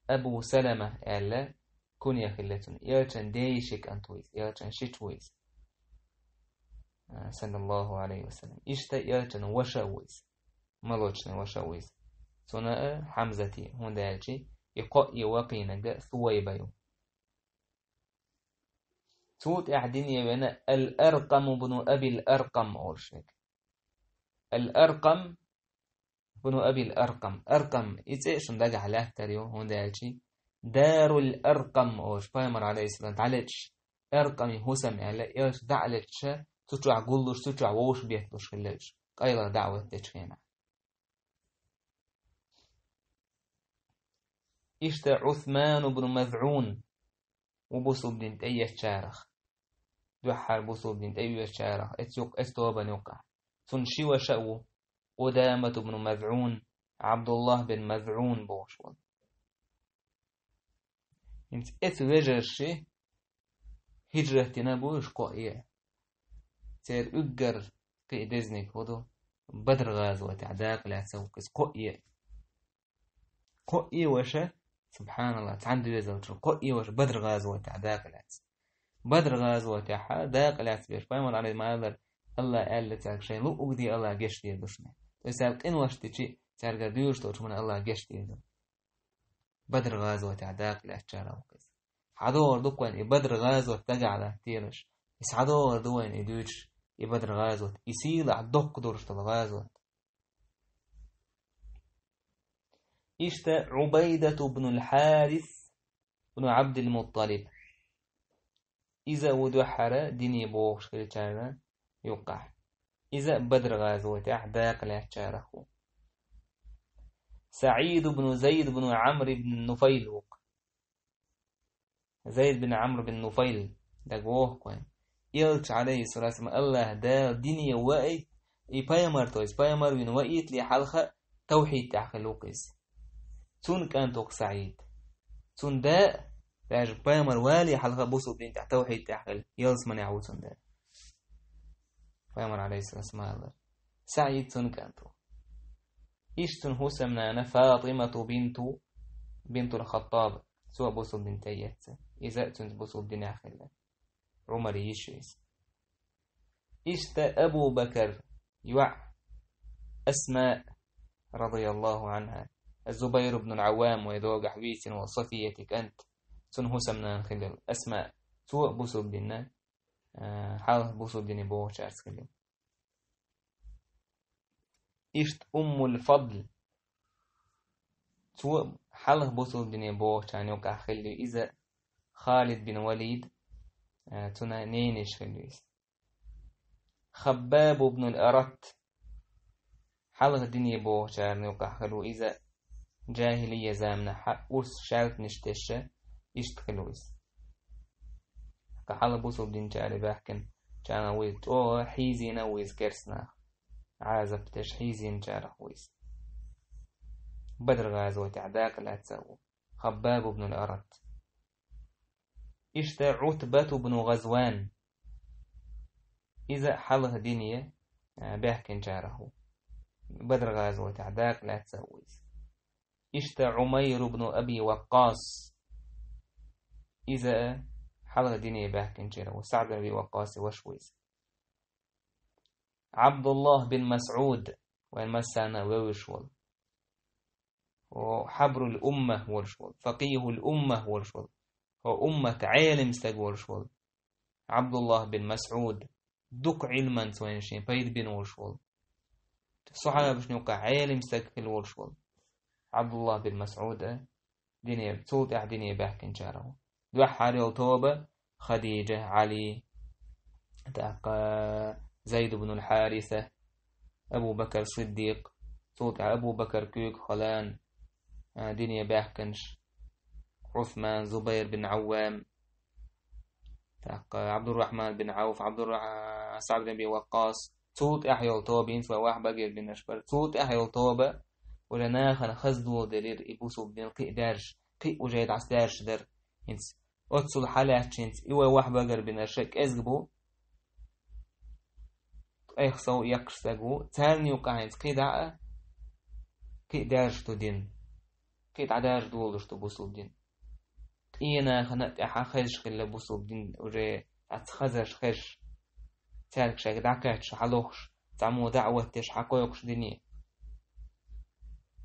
Абу Салама аьлла куьне хилла цунна. Элчан дейиши кӀант ву иза, элчан шича ву иза. А, саллаллаху Ӏалайхи ва саллам. Иштта элчан ваша а ву иза. Молочный ваша а ву иза. Цунна а Хьамзати, хӀунда аьлча и кхоъ а вакхийнарг Сувайба ю. Цул тӀаьхьа дине веана Ал-Аркъам бну Абил Аркъам олуш верг. Ал-Аркъам бну Абил Аркъам. Аркъам, и цӀе а шуна дагахь лаьттар ю, хӀунда аьлча Дарул Аркъам олуш, пайхамар, Ӏалайхиссалам, дӀалечаш, Аркъаман хӀусам аьлла, элча дӀа а лечаш, цу чохь гуллуш, цу чохь вовшахбетталуш хилла уьш, къайлаха даӀват дечу хенахь. Иштта Ӏусман бну МазӀун ву бусалба дин тӀеэцначарах. Дуьххьара бусалба дин тӀеоьцучарах, эцу юкъ-, эцу тобанна юкъахь. Цунна ши ваша а ву, Къудамат бну МазӀун, Ӏабдуллах бин МазӀун бохуш волу. ХӀинца эцу вежарши хӀиджрат дина бу уьш кхоъ а. Церан уггар кхин а дезаниг хӀун ду? Бадр-гӀазотехь дакъа лаьцна ву-кх иза кхоъ а. Кхоъ а ваша, субханаллах, цхьана доьзалчу кхоъ а ваша Бадр-гӀазотехь дакъа лаьцна. Бадр-гӀазотехь дакъа лаьцна берш, пайхамар, Ӏалайхи ма аллара, АллахӀа аьлла цаьрга шайн луъург де АллахӀа гечдийр ду шуна. То есть цаьрга къинош дичи, цаьргара дуьйлуш долчу хӀуманна АллахӀа гечдийр ду. Бадр-гӀазотехь дакъа лаьцначарах ву-кх иза. СхьадогӀур ду-кх вайна и Бадр-гӀазот дагахь латтаелаш. И схьадогӀур ду вайна и дуьйцуш, и Бадр-гӀазот, и сийлахь доккха долуш долу гӀазот. Иштта Ӏубайдату бну Хьарис бну Ӏабдил-Мутталиб. Иза ву дуьххьара дине бохуш хилчарна, юккъахь. Иза а Бадр гӀазотехь дакъа лаьцначарах ву. СаӀид ибн Зайд ибн Ӏамр ибн Нуфайл ву-кх. Зайд бин Ӏамр бин Нуфайл, дагавогӀу-кх вайн. Элча, Ӏалайхиссалату вассалам, АллахӀа Дала дине ваийта, и пайхамар, то есть пайхамар вина ваийтале хьалха тавхьид тӀехь хилла ву-кх иза. Цуьнан кӀант ву-кх СаӀид. Цуьнан да а, даже пайхамар валале хьалха бусулба дин тӀехь, тавхьид тӀехь хилла, ялсаманехь ву цуьнан да. Пайхамар, Ӏалайхиссалату вассалам, ма аллара. СаӀид цуьнан кӀант ву. Иштта цуьнан хӀусамнана Фатимату бинту, бинтул Хаттаб. Цо а бусулба дин тӀеэцна. Иза а цуьнца бусулба динехь хилла. Ӏумаран йиша ю иза. Иштта Абу Бакар йоӀ Асма, радияллаху Ӏанха. Зубайр ибн Ӏаввам, вай догахь вийцина волу Сафиятин кӀант. Цуьнан хӀусамнана хилла Асма. Цо а бусулба дина, а, хьалха бусулба дине богӀучаьрца хилла. Иштта Уммул Фадл. Цо хьалха бусулба дине богӀучарна юкъахь хилла ю иза, Халид бин Валид, а, цуьнан ненаш хилла ю иза. Хаббаб ибн ал-Арат. Хьалха дине богӀучарна юкъахь хилла ву иза, жахӀилия заманахь урс шаьлтанаш деш, иштта хилла ву иза. Ткъа хьалха бусулба динчарех баьхкина чӀагӀо ву иза, чӀогӀа хьийзийна ву иза керстанах. Ӏазап деш хьийзийначарах ву иза. Бадр гӀазотехь дакъа лаьцна ву. Хаббаб ибн ал-Арат. Иштта Ӏутбат ибн ГӀазван. Иза хьалха дине, а, баьхкинчарах ву. Бадр гӀазотехь дакъа лаьцна ву иза. Иштта Ӏумайр ибн Аби Ваккъас. Иза хьалха дине баьхкинчарах ву. СаӀд ибн Аби Ваккъаси ваша ву иза. Ӏабдуллах бин МасӀуд, вайн массарна а вевзаш волу. Хьо хьабрул умма волуш волу, факъихул умма волуш волу. Хьо уммат Ӏелим стаг волуш волу. Ӏабдуллах бин МасӀуд, дукха Ӏилманца вайна шен пайда бина волуш волу. Сахьабашна юкъахь Ӏелим стаг хилла волуш волу. Ӏабдуллах бин МасӀуд а дине, цул тӀаьхьа дине баьхкинчарах ву. Дуьххьара йолу тоба Хадижа, Ӏали, тӀаккха Зайд ибн ал-Хьариса, Абу Бакар Сиддикъ, цул тӀаьхьа Абу Бакар куьйга хилла, а, дине баьхкинчу Ӏусман, Зубайр бин Ӏаввам, тӀаккха Ӏабдуррахьман бин Ӏавф, Ӏабдурра-, СаӀд бин Аби Ваккъас, цул тӀаьхьа йолу тоба, хӀинца вай вахьбагар бинарш бара. Цул тӀаьхьа йолу тоба, уже нахана хаза доладелира и бусулба дин кхин а даьржа, кхин а уже дӀасадаьржаш дара. ХӀинца оццул хьалаьцча, хӀинца и вай вахьбагар бинарш кӀезиг бу, ткъех сов эккхаш стаг ву, царна юкъахь хӀинца кхин дӀа а, кхин а даьржаш ду дин. Кхин дӀадаьржа долуш ду бусулба дин. Къенахана а тӀаьхьа хезаш хилла бусулба дин уже цхьацца хазарш хезаш. Цаьрга шайга дӀакхаьчча хьалохуш, цхьаммо даӀват деш хьакхойкхуш дине.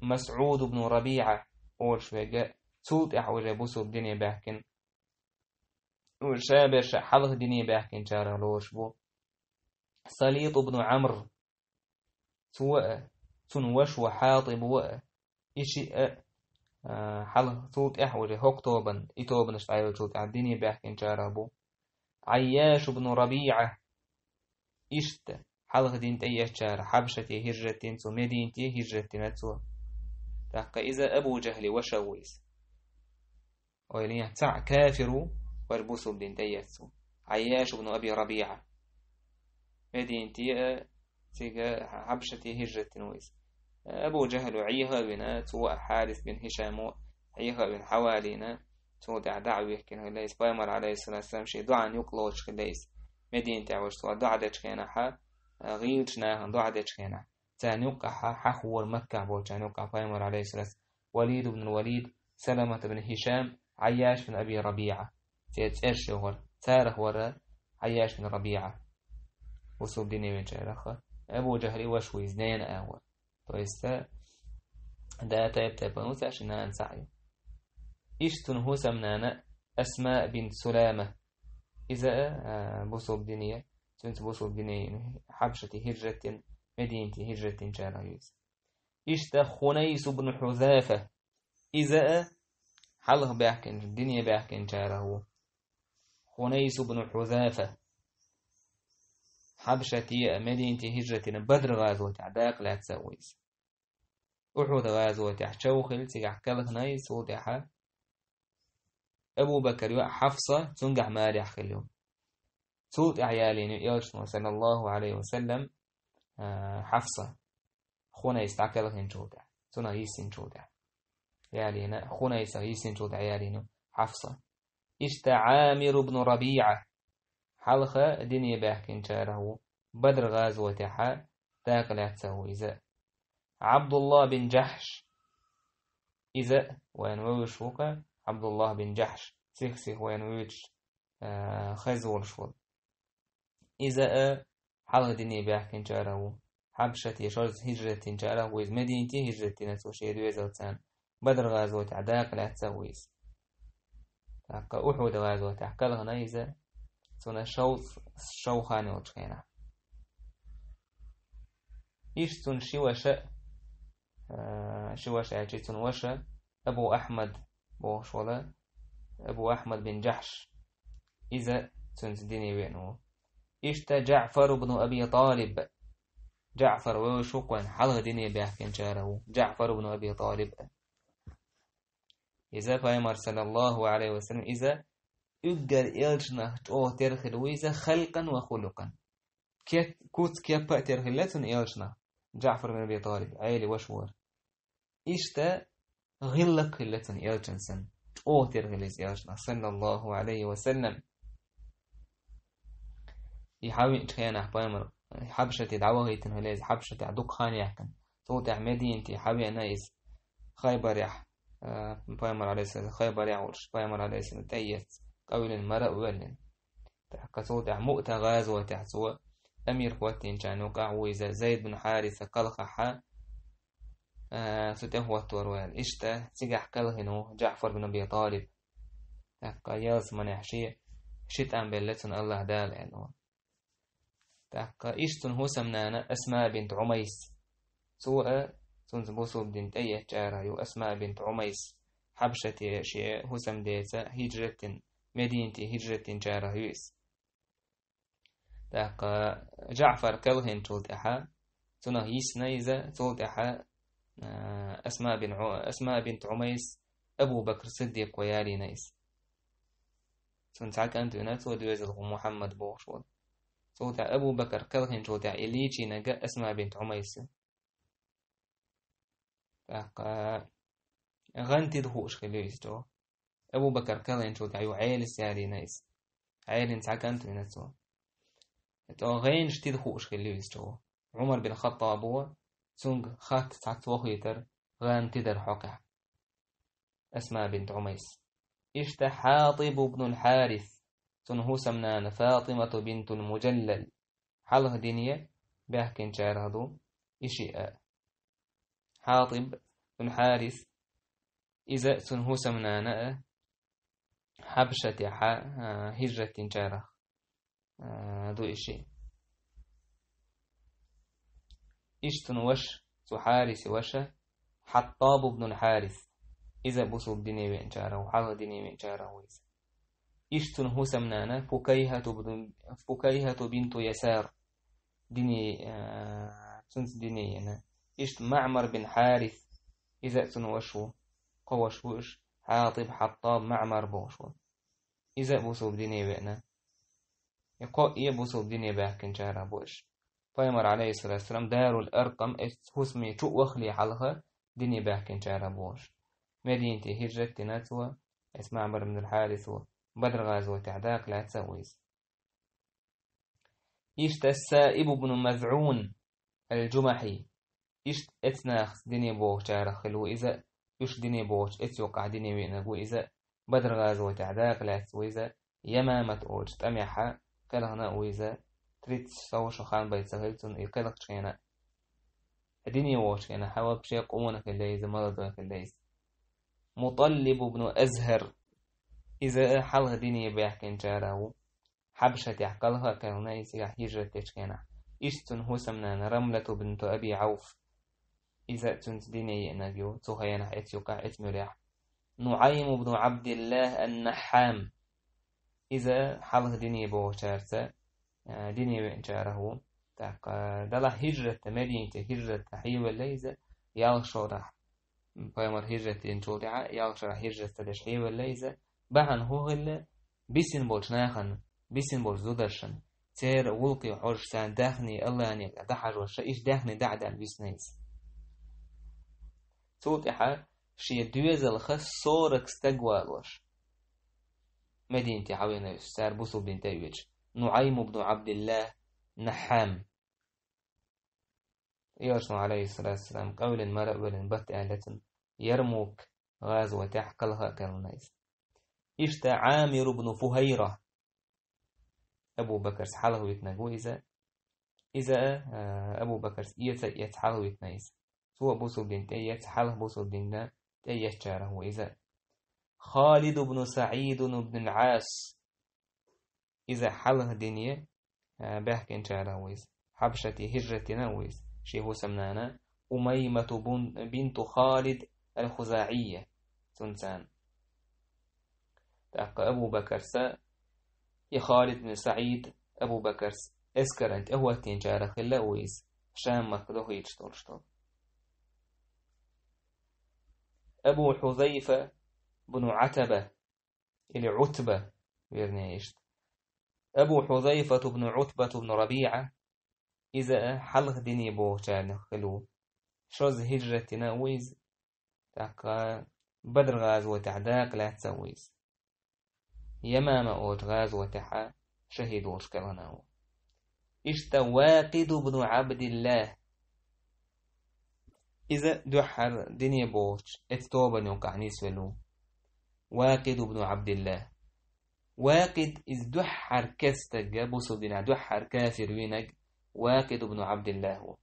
МасӀуд ибн РабиӀа олуш верг а цул тӀаьхьа уже бусулба дине баьхкина. Уьш ша берш а хьалха дине баьхкинчарах лоруш бу. Салит ибн Ӏамр, цо а, цуьнан ваша ву Хьатиб ву а, и шиъ а, а, хьалха цул тӀаьхьа уже хӀокху тобанна, и тобанаш дӀайолчул тӀаьхьа дине баьхкинчарах бу. Ӏайяш ибн РабиӀа, иштта, хьалха дин тӀеэцначарах, Хьабшате хӀижрат дина цо, Мединате хӀижрат дина цо. ТӀаккха иза Абу Жахьли ваша ву иза. Ойла е, цхьаъ кафир ву, вара бусулба дин тӀеэцна ву. Ӏайяш ибн Аби РабиӀа. Мединате а, цига Хьабшате хӀижрат дина ву иза. Абу Жахьло Ӏеха а вина, цо а Хьарис бин Хишамо Ӏеха а вина, хьавалийна, цул тӀаьхьа дӀа а вихкина хилла иза. Пайхамар, Ӏалайхиссалату вассалам, шен доӀан юкъа лоцуш хилла иза. Мединате вуьйш цо доӀа дечу хенахь, гӀийлачу нахана доӀа дечу хенахь, царна юккъехь хьахвора Маккахь болчарна юккъехь пайхамар, Ӏалайхиссалату, Валид ибн Валид, Саламат ибн Хишам, Ӏайяш бин Аби РабиӀа. Церан цӀераш йохура. Царах вара Ӏайяш бин РабиӀа. Бусулба дине веанчарех. Абу Жахьли ваша ву иза, ненан агӀор. То есть, да, тайп-тайпана ву цаьршиннан нана цхьаъ ю. Иштта цуьнан хӀусамнана Асма бинт Сулама. Иза а, а, бусулба дине, цуьнца бусулба дине йина, Хьабшате хӀижрат дина, Мединате хӀижрат динчарах ю иза. Иштта Хунайс ибн Хьузафа. Иза а хьалха баьхкинчу, дине баьхкинчарах ву. Хунайс ибн Хьузафа. Хьабшате а, Мединате хӀижрат дина Бадр гӀазотехь дакъа лаьцна а ву иза. Ухьуд гӀазотехь чов хилла, цигахь кхелхина иза, цул тӀаьхьа Абу Бакар йоӀ Хьафса цунгахь марехь хилла ю. Цул тӀаьхьа ялийна ю элчано, саллаллаху Ӏалайхи ва саллам, а, Хьафса, Хунайс дӀакхелхинчул тӀаьхьа. Цунах йиссинчул тӀаьхьа ялийна, Хунайсах йиссинчул тӀаьхьа ялийна ю Хьафса. Иштта Ӏамир ибн РабиӀа, хьалха дине баьхкинчарах ву, Бадр гӀазотехьа дакъа лаьцна ву иза. Ӏабдуллах бин Джахьш, иза вайна вевзаш ву-кха, Ӏабдуллах бин Джахьш, сих-сих вайна вуьйцуш, а, хезна волуш волу. Иза а хьалха дине баьхкинчарах ву. Хьабшате шозза хӀижрат динчарах ву иза, Мединате хӀижрат дина цо шен доьзалца. Бадр гӀазотехь дакъа лаьцна а ву иза. ТӀаккха Ухьуд гӀазотехь кхелхина иза, цунна шовзткъа шо хан йолчу хенахь. Иштта цуьнан ши ваша, а, ши ваша аьлча, цуьнан ваша Абу Ахьмад бохуш волу, Абу Ахьмад бин Джахьш, иза цуьнца дине веана ву. Иштта Джаъфар ибн Аби ТӀалиб, Джаъфар вевзаш ву-кха вайна, хьалха дине баьхкинчарах ву, Джаъфар ибн Аби ТӀалиб. Иза Пайхамар, саллаллаху Ӏалайхи ва саллам, иза уггар элчанах чӀогӀа тера хилла ву иза, халкъан ва хулукъан. Кет-, куц-кеппа а тера хилла цунна элчанах, Джаъфар бин Аби ТӀалиб, Ӏелин ваша вара. Иштта гӀиллакх хилла цунна элчанна санна, чӀогӀа тера хилла иза элчанах, саллаллаху Ӏалайхи ва саллам. И хьавеъначу хенахь Пайхамар Хьабшате дӀавахийтина хилла иза, Хьабшатехь дукха хан яьккхина. Цул тӀаьхьа Мединате хьавеана иза. Хайбарехь, а, Пайхамар, Ӏалайхиссалам, Хайбарехь волуш, Пайхамар, Ӏалайхиссалам, тӀеэцна, къевлина, мара а воьллина. ТӀаккха цул тӀаьхьа Муъта гӀазотехь цо амир хӀоттийначарна юкъахь ву иза, Зайд бин Хьариса кхалхахьа, а, цу тӀехӀоттор ву аьлла. Иштта цигахь кхелхина ву Джаъфар бин Аби ТӀалиб. ТӀаккха ялсаманехь шен ши тӀам белла цунна АллахӀ Дала аьлла ву. ТӀаккха иштта цуьнан хӀусамнана Асма бинт Ӏумайс. Цо а, цуьнца бусулба дин тӀеэцначарах ю Асма бинт Ӏумайс. Хьабшате шен хӀусамдеца хӀижрат дина, Мединате хӀижрат динчарах ю иза. ТӀаккха Джаъфар кхелхинчул тӀаьхьа, цунах йиссина иза, цул тӀаьхьа, а, Асма бин Ӏу-, Асма бинт Ӏумайс Абу Бакр Сиддикъо ялийна иза. Цуьнан цхьа кӀант вина, цо доьзал ву Мухьаммад бохуш волу. Цул тӀаьхьа Абу Бакр кхелхинчул тӀаьхьа и лийчийнарг Асма бинт Ӏумайс ю. ТӀаккха гӀан тида хууш хилла ю иза чӀогӀа. Абу Бакр кхелхинчул тӀаьхьа ю Ӏелас ялийна иза. Ӏелин цхьа кӀант вина цо. ТӀаккха гӀенаш тида хууш хилла ю иза чӀогӀа. Ӏумар бин Хаттабо цуьнга хатта цхьацца вахийтира гӀан тидар хьокъехь. Асма бинт Ӏумайс. Иштта Хьатиб ибн аль-Хьарис, цуьнан хӀусамнана Фатимату бинтул Муджаллал, хьалха дине баьхкинчарах ду и шиъ а. Хьатиб бин Хьарис, иза цуьнан хӀусамнана а, Хьабшатехьа, а, хӀижрат динчарах, а, ду и шиъ. Иштта цуьнан ваша, цу Хьариси ваша, Хьаттаб ибн аль-Хьарис. Иза бусулба дине веъначарах ву, хьалха дине веъначарах ву иза. Иштта цуьнан хӀусамнана Фукайхату бну-, Фукайхату бинту Ясар. Дине, а, цуьнца дине йина. Иштта Маъмар бин Хьарис. Иза а цуьнан ваша ву. Кхо ваша ву уьш. Хьатиб, Хьаттаб, Маъмар бохуш ву. Иза а бусулба дине веана. И кхоъ а бусулба дине баьхкинчарах бу уьш. Пайхамар, Ӏалайхиссалату вассалам, Дарул Аркъам, эс хӀусаме чу а вахале хьалха, дине баьхкинчарах бу уьш. Мединате хӀижрат дина цо, эс Маъмар бин аль-Хьарис ву, Бадр гӀазотехь дакъа лаьцна а ву иза. Иштта Саиб ибн МазӀун аль-Джумахьи. Иштта эцнахаца дине бохучарах хилла ву иза, уьш дине бохучу эца юкъахь дине веанарг ву иза, Бадр гӀазотехь дакъа лаьцна ву иза, Ямамат олучу тӀамехьа кхелхина а ву иза, тридцать шо хан бен ца хилла цунна и кхелхачу хенахь. Дине вохучу хенахь вообще къона хилла иза, молодой хилла иза. Муталлиб ибн Азхар, иза а хьалха дине баьхкинчарах ву. Хьабшатехь кхалха а кхелхина иза, цигахь хӀижрат дечу хенахь. Иштта цуьнан хӀусамнана Рамлату бинту Аби Ӏауф. Иза а цуьнца дине йеанарг ю, цу хенахь эца юкъахь, эца муьрехь. НуӀайм ибн Ӏабдиллах ан-Нахьхьам. Иза хьалха дине бохучаьрца а, дине веанчарах ву. ТӀаккха, а, делахь хӀижрат, Мединате хӀижрат хьевелла иза, ялх шарахь. Пайхамар хӀижрат динчул тӀаьхьа, ялх шарахь хӀижрат деш хьевелла иза. Бахьана хӀун хилла, бисина болчу нахана, бисина болчу зударшна, церан гӀуллакхе хьожуш, царна даьхни, АллахӀана дӀахьажош, иштта даьхни дӀа а даьлла висна иза. Цул тӀаьхьа шен доьзалх сорок стаг валош, Мединате хьавеана иза, цара бусулба дин тӀеоьцуш, НуӀайм ибн Ӏабдиллахь Нахьам. Элчано, Ӏалайхиссалату вассалам, къевлина мара а велла, бат аьлла цунна, Ярмук гӀазотехь кхалха а кхелхина иза. Иштта Ӏамир ибн Фухьайра, Абу Бакарца хьалха витинарг ву иза. Иза, а, Абу Бакарца эца а эцна хьалха витина иза. Цо бусулба дин тӀеэцна, хьалха бусулба дин тӀеэцначарах ву иза. Халид ибн СаӀид ибн Ӏас. Иза хьалха дине, а, баьхкинчарах ву иза. Хьабшате хӀижрат дина а ву иза. Шен хӀусамнана Умаймату бун-, бинту Халид ал-ХузаӀийя цунна царна. ТӀаккха Абу Бакарца, и Халид бин СаӀид Абу Бакарца эскаран тӀехӀоттийначарах хилла а ву иза, Шам-махка дохуьйтуш долуш долу. Абу Хьузайфа бну Ӏатаба, или Ӏутба, вернее, иштта. Абу Хьузайфа бну Ӏутба бну РабиӀа, иза а хьалха дине бохучарах хилла ву. Шозза хӀижрат дина а ву иза, тӀаккха Бадр гӀазотехь дакъа лаьцна а ву иза. Ямама олучу гӀазотехь шахӀид волуш кхелхина а ву. Иштта Вакъид бну Ӏабдиллахь. Иза дуьххьара дине бохучу эцу тобанна юккъехь нисвелла ву. Вакъид бну Ӏабдиллахь. Вакъид иза дуьххьара керста стаг, бусулба динехь дуьххьара кафир винарг Вакъид бну Ӏабдиллахь ву.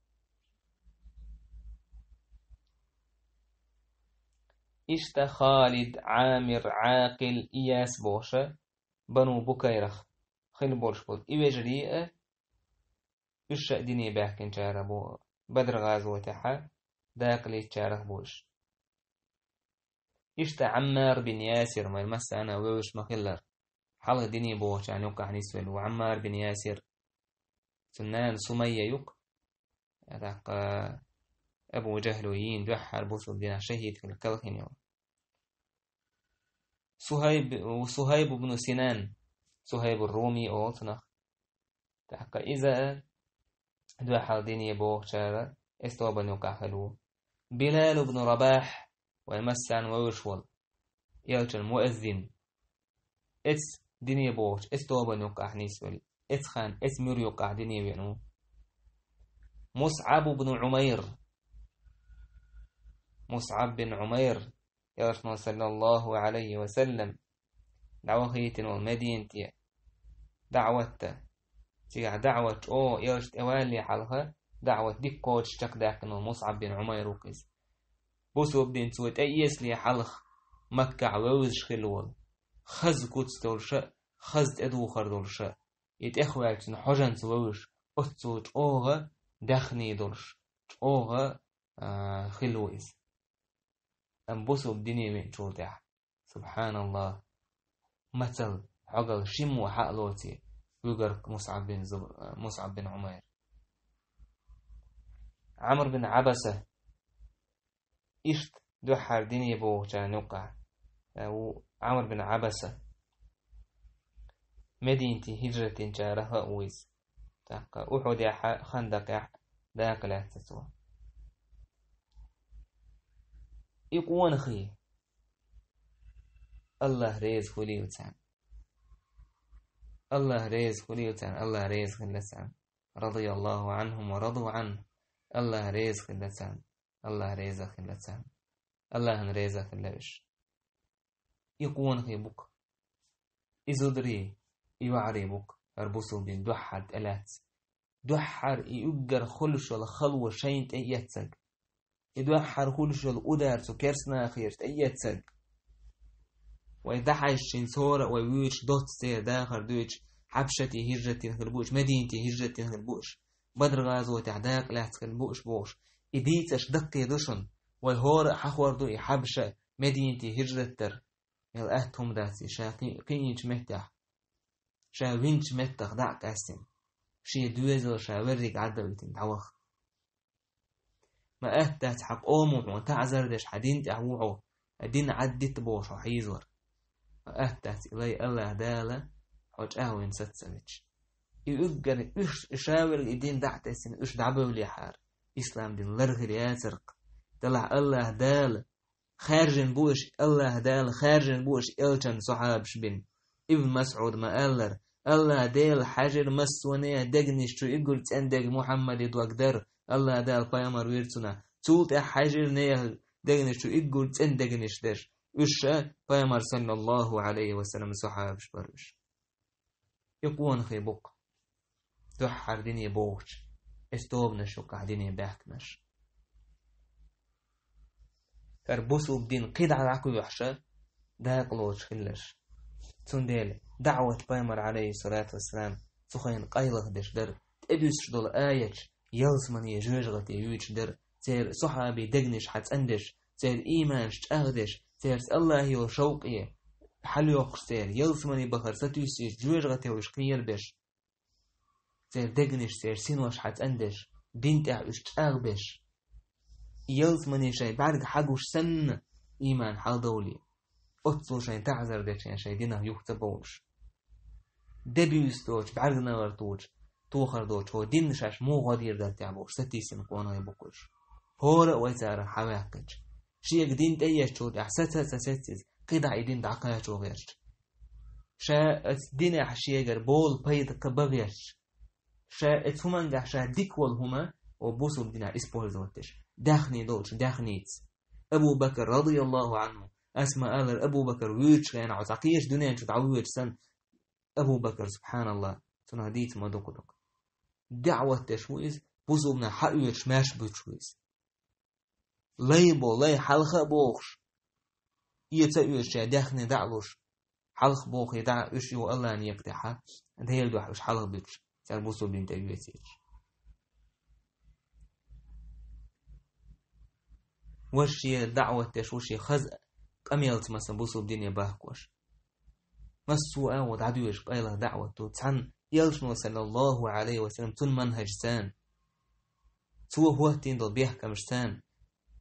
Иштта Халид, Ӏамир, Ӏакъил, Ияс бохуш, Бану Букайрах хилла болуш болу и вежарий а, уьш а дине баьхкинчарах бу, Бадр гӀазотехь дакъа лаьцначарах бу уьш. Иштта Ӏаммар бин Ясир, вайн массарна а вевзаш ма-хиллара, хьалха дине бохучарна юккъехь нисвелла ву Ӏаммар бин Ясир. Цуьнан нана Сумайя ю-кх, тӀаккха Абу Жахьло йийна дуьххьара бусулба динехь шахӀид хилла кхелхина йолу. Сухайб, Сухайб ибн Синан, Сухайб ар-Руми олу цунах. ТӀаккха иза а дуьххьара дине бохучарах эцу тобанна юккъехь хилла ву. Билал ибн Рабахь, вайн массарна вевзаш волу, элчан муэззин, эцу дине бохучу эцу тобанна юккъехь нисвелла, эцу хан, эцу муьран юккъехь дине веана ву. Мусъаб ибн Ӏумайр. Мусъаб бин Ӏумайр, элчано, саллаллаху Ӏалайхи ва саллам, дӀавахийтина волу Мединате даӀват дан. Цигахь даӀват чӀогӀа, элча тӀевалале хьалха, даӀват дика кхочуш чекхдаьккхина волу Мусъаб бин Ӏумайр ву-кх иза. Бусулба дин цо тӀеэцале хьалха Маккахь вевзаш хилла волу, хаза куц долуш а, хаза тӀедухар долуш а, и тӀехваьллачун хьожанца вевзаш, оццул чӀогӀа даьхни долуш, чӀогӀа, а, хилла ву иза. Амма бусулба дине веанчул тӀаьхьа, субхьаналлахӀ, мацалла, хьогалла шиммо хьа а лоций, вуьгар-кх Мусъаб бин Зу-, Мусъаб бин Ӏумайр. Ӏамр бин Ӏабаса, иштта дуьххьара дине бохучарна юккъехь, э, ву Ӏамр бин Ӏабаса. Мединате хӀижрат динчарах а ву иза. ТӀаккха Ухьудехь а, Хандакъехь а дакъа лаьцна цо. И къонахий, АллахӀ реза хуьлийла царна. АллахӀ реза хуьлийла царна, АллахӀ реза хилла царна. رضي الله عنهم ورضوا عنه. АллахӀ реза хилла царна. АллахӀ реза хилла царна. АллахӀана реза хилла уьш. И къонахий бу-кх. И зударий, и йоӀарий бу-кх хӀара бусулба дин дуьххьара тӀелаьцна. Дуьххьара и уггар хуьлуш йолу хало шайна тӀеэцнарг. И дуьххьара хуьлуш йолу удар цу керстанахера тӀеэцнарг. Вай дӀахьаьжча, хӀинца хӀора а вай вуьйцуш доцца церан дахар дуьйцуш, Хьабшате хӀижрат дина хилла бу уьш, Мединате хӀижрат дина хилла бу уьш, Бадр гӀазотехь дакъа лаьцна хилла бу уьш бохуш. И дийцарш даккхий ду шуна. Вай хӀора а хьахор ду и Хьабша, Мединате хӀижрат дар. Мел атта хӀума дац и, ша кхи-, кхиъначу меттехь, ша винчу меттах дӀа а къаьстина. шен доьзал ша верриг Ӏадда а витина дӀаваха. Ма атта дац хьан къомо хьуна таӀзар деш, хьан дин тӀехь ву хьо, хьан дин Ӏаддитта бохуш хьо хьийзор. Ма атта дац и лай АллахӀ Дала хьо чӀагӀвина саца ца вича. И уггар уьш, и ша верг и дин дӀа а тесина, уьш дӀабевллехьара, ислам дин лар хир яцарх. Делахь АллахӀ Дала хаьржина бу уьш, АллахӀ Дала хаьржина бу уьш элчан сахьабаш бина. Ибн МасӀуда ма-аллара: АллахӀ Дела хьаьжира массо а нехан дегнаш чу, уггар цӀена дег Мухьаммаде дог дара, АллахӀ Дала пайхамар вира цунах. Цул тӀаьхьа хьаьжира нехан дегнаш чу уггар цӀена дегнаш дерш. Уьш ша пайхамар, саллаллаху Ӏалайхи ва саллам, сахьабаш бара уьш. И къонахий бу-кх дуьххьара дине богӀучу эс тобанаш юкъахь дине баьхкинарш. ХӀара бусулба дин кхидӀа дӀакхоьхьуш дакъа лоцуш хилларш. Цундела даӀват пайхамар, Ӏалайхиссалату вассалам, цу хенахь къайлаха деш дара, тӀедуьсуш долу аяташ ялсамане, жоьжахате юьйцуш дара, церан сахьабийн дегнаш хьан цӀандеш, церан ийманаш чӀагӀдеш, церан АллахӀе йолу шовкъе хьалайоккхуш, церан ялсамане бахар сатуьйсуш, жоьжахате уьш кхерабеш, церан дегнаш, церан синош хьан цӀандеш, дин тӀехь уьш чӀагӀбеш, ялсамане шайн бӀаьрг хьагуш санна, ийман хьаладовлий, оццул шайн таӀзар дечу шайн динах юха ца бовлуш. Де буьйса доцуш, бӀаьрганавар тухуш, тохар доцуш, хӀокху динна шаьш муха гӀо дийр дац тӀехь бохуш, сатийсина къонахий бу-кх уьш. ХӀора а вай царах хьаваьккхича, шега дин тӀеэцчул тӀаьхьа саца а ца сеццаза, кхидӀа и дин дӀакхачо гӀерташ. Ша оцу динехь шегара болу пайда кхаба гӀерташ. Ша оцу хӀуманехь ша дика волу хӀума, о, бусулба динехь использовать деш, даьхни долчу даьхница. Абу Бакр, радияллаху Ӏанху, ас ма-аллара, Абу Бакр вуьйцучу хенахь, цхьа кхечу дуьнен чу дӀавоьдуш санна, Абу Бакр, субханаллахӀ, цунах дийца ма дукха ду-кх. ДаӀват деш ву иза, бусулбанаш хьаоьцуш, маьрша буьтуш ву иза. Лай бо, лай хьалха а бохуш, эца а оьцуш, шайн даьхни дӀа а луш, хьалха бохий дӀа а, уьш юха АллахӀан некъа тӀехь, Делан дуьхьа уьш хьалха буьтуш, цара бусулба дин тӀе оьцуьйтуш. Важа шен даӀват деш ву, шен хаза къамелца массо а бусулба дине бахкош. Массо а агӀо дӀадоьдуш къайлаха даӀват ду. Цхьана элчано, саллаллаху Ӏалайхи ва саллам, цуьнан манхӀажца, цо хӀоттийна долу бехкамашца,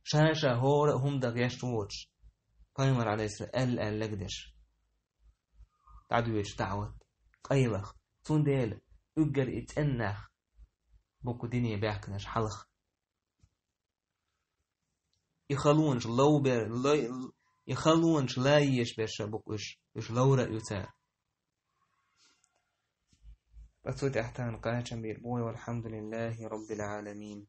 ша-ша хӀора а хӀума дан гӀерташ воцуш, пайхамар, Ӏалайхиссалам, аьлла-аьлларг деш, дӀадоьдуш даӀват, къайлаха. Цундела уггар и цӀена нах бу-кх дине баьхкинарш хьалха. И халонаш лов бер-, лой-, и халонаш лайеш берш а бу-кх уьш, уьш ловра а ю цара. Ткъа цу тӀехь тахана кхачам бийр бу вай: «Валхьамдулиллахи Роббил Ӏаламин».